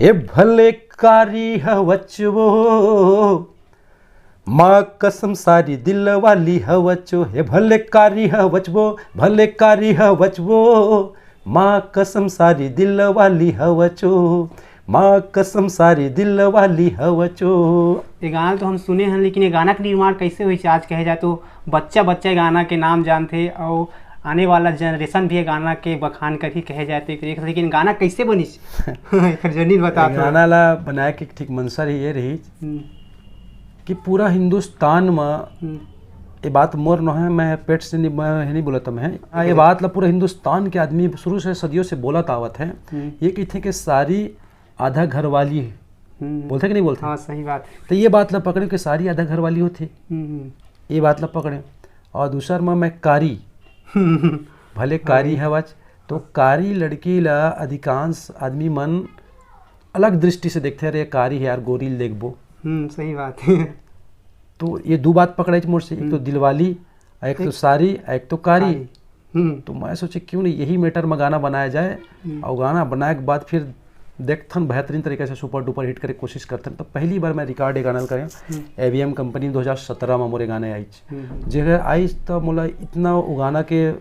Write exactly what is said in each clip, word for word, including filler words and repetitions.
ए भले कारी हवच वो, माँ कसम सारी दिल वाली हवच वो। हे भले कारी हवच वो, भले कारी हवच वो, माँ कसम सारी दिल वाली हवच वो, माँ कसम सारी दिल वाली हवच वो। ये गाना तो हम सुने हैं, लेकिन ये गाना के निर्माण कैसे हुई? आज कहे जाए तो बच्चा बच्चा ये गाना के नाम जानथे और आने वाला जनरेशन भी ये गाना के बखान करही कहे जाए तो एक तरीके से। लेकिन गाना कैसे बनिस? एकर journey बता ये थोड़ा। गाना ला बनाए के ठीक मंशा ही ये रही हम्म। कि पूरा हिंदुस्तान म हम्म। ये बात मोर नोहे, मैं पेट से नहीं, मैं नहीं बोलत मैं। हाँ, ये बात ला पूरा हिंदुस्तान के आदमी शुरू से सदियों से बोलत आवत है। हम्म। ये कहिथे कि सारी आधा घर वाली हम्म। बोलथे कि नहीं बोलथे? हाँ, सही बात है। तो ये बात ला पकड़े कि सारी आधा घर वाली होथे। हम्म, हम्म। ये बात ला पकड़े। और दूसर में मैं कारी, भले कारी कारी। हवच, तो कारी लड़की ला अधिकांश आदमी मन अलग दृष्टि से देखथे, "अरे कारी है यार, गोरी ल देखबो।" हम्म, सही बात है। तो ये दो बात पकड़े मोर से, एक तो हम्म। दिलवाली, एक तो एक सारी, एक तो कारी। कारी। हम्म। तो मैं सोचे क्यों नहीं यही matter में गाना बनाया जाए हम्म। और गाना बनाए के बाद फिर देखथन बेहतरीन तरीके से super duper hit करे के कोशिश करथन। तो पहली बार मैं record ये गाना ल करे हम्म। एवीएम कंपनी दो हज़ार सत्रह में मोरे गाने आइच। हम्म। जेकर आइच तो मोला इतना वो गाना के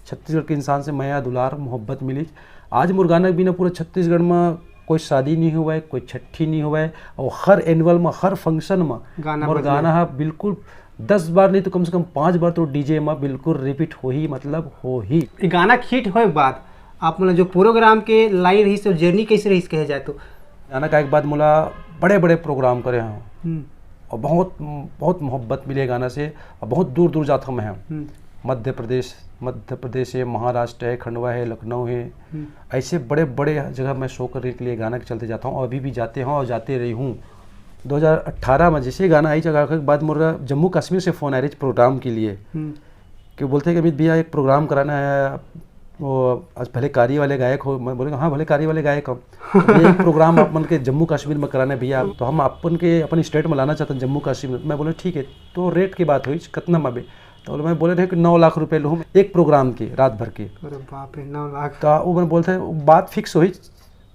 छत्तीसगढ़ के इंसान से मया दुलार मोहब्बत मिलिच। आज मोर गाना के बिना पूरा छत्तीसगढ़ में कोई शादी नहीं हुआ है, कोई छट्ठी नहीं हुआ है और हर annual में, हर function में गाना मोर बजना। गाना है बिल्कुल दस बार नहीं तो कम से कम पाँच बार तो डीजे में बिल्कुल repeat होही, मतलब होही। ये गाना के hit होए के बाद आप मतलब जो प्रोग्राम के line रही, तो journey कैसे रही कहे जाए तो? गाना गाए के बाद मोला बड़े बड़े प्रोग्राम करे हैं हम्म। और बहुत, बहुत मोहब्बत मिले गाना से और बहुत दूर दूर जाता हूँ मैं। हम्म। मध्य प्रदेश, मध्य प्रदेश है, महाराष्ट्र है, खंडवा है, लखनऊ है, हम्म। ऐसे बड़े बड़े जगह मैं शो करने के लिए गाना के चलते जाता हूँ और अभी भी जाते हैं और जाते रही हूँ। दो हज़ार अठारह में जैसे गाना आई जगह के बाद मोर जम्मू कश्मीर से फोन आ रही प्रोग्राम के लिए हम्म। कि बोलते हैं कि अमित भैया एक प्रोग्राम कराना है, वो आज भले कारी वाले गायक हो। मैं बोले हाँ भले कारी वाले गायक हम। ये एक प्रोग्राम आप मन के जम्मू कश्मीर में कराना है भैया, तो हम अपन के अपन स्टेट में लाना चाहते हैं जम्मू कश्मीर में। मैं बोले ठीक है, तो रेट की बात हुई कितना में बे? तो मैं बोले रहे कि नौ लाख रुपए लूँ एक प्रोग्राम के रात भर के। अरे बाप रे, नौ लाख। तो वो मैं बोलते हैं बात फिक्स हुई,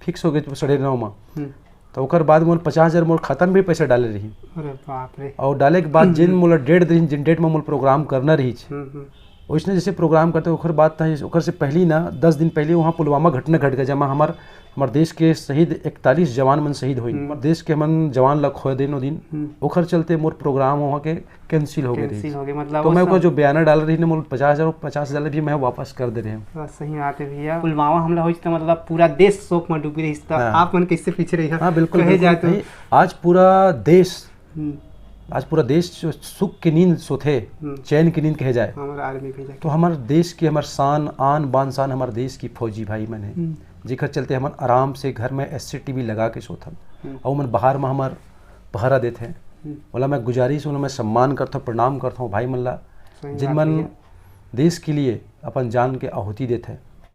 फिक्स हो गई साढ़े नौ में। हम्म। तो ओकर बाद मोर पचास हजार मोर खाता में भी पैसा डाले रही। अरे बाप रे। और डाले के बाद जिन मोला डेट दे रही, जिन डेट में मोला प्रोग्राम करना रही, हम्म, हम्म। वैसने जैसे प्रोग्राम करते ओकर बाद था, ओकर से पहली ना दस दिन पहले वहाँ पुलवामा घटना घट गया, जमा हमार हमार देश के शहीद इकतालीस जवान मन शहीद होइन। हम्म। हमार देश के हमन जवान ला खोए देन ओ दिन। हम्म। ओकर चलते मोर प्रोग्राम वहाँ के कैंसिल हो गए रहिस। कैंसिल हो गए, मतलब तो वो मैं ओकर सब जो बयाना डाल रही ना, मोर पचास हजार, पचास हजार भी मैं वापस कर दे रहे हूँ। बस सही बात है भैया, पुलवामा हमला होइस त मतलब पूरा देश शोक में डूबी रहिस, त हाँ। आप मन कैसे पीछे रही? हाँ, बिल्कुल, कहे बिल्कुल। जाए तो नहीं, आज पूरा देश, हम्म। आज पूरा देश जो सुख की नींद सोथे, हम्म। चैन की नींद कहे जाए, हमारा आर्मी भेजा। तो हमारे देश की, हमारे शान, आन बान शान हमारे देश की फौजी भाई मन है, हम्म। जेकर चलते हमन आराम से घर में एससी टीवी लगा के सोथन, हम्म। और मन बाहर में हमार पहरा देथे। हम्म। ओला मैं गुजारिश, ओला मैं सम्मान करथौं, प्रणाम करथौं भाई मन ला, सही जिन बात मन है। देश के लिए अपन जान के आहुति देथे।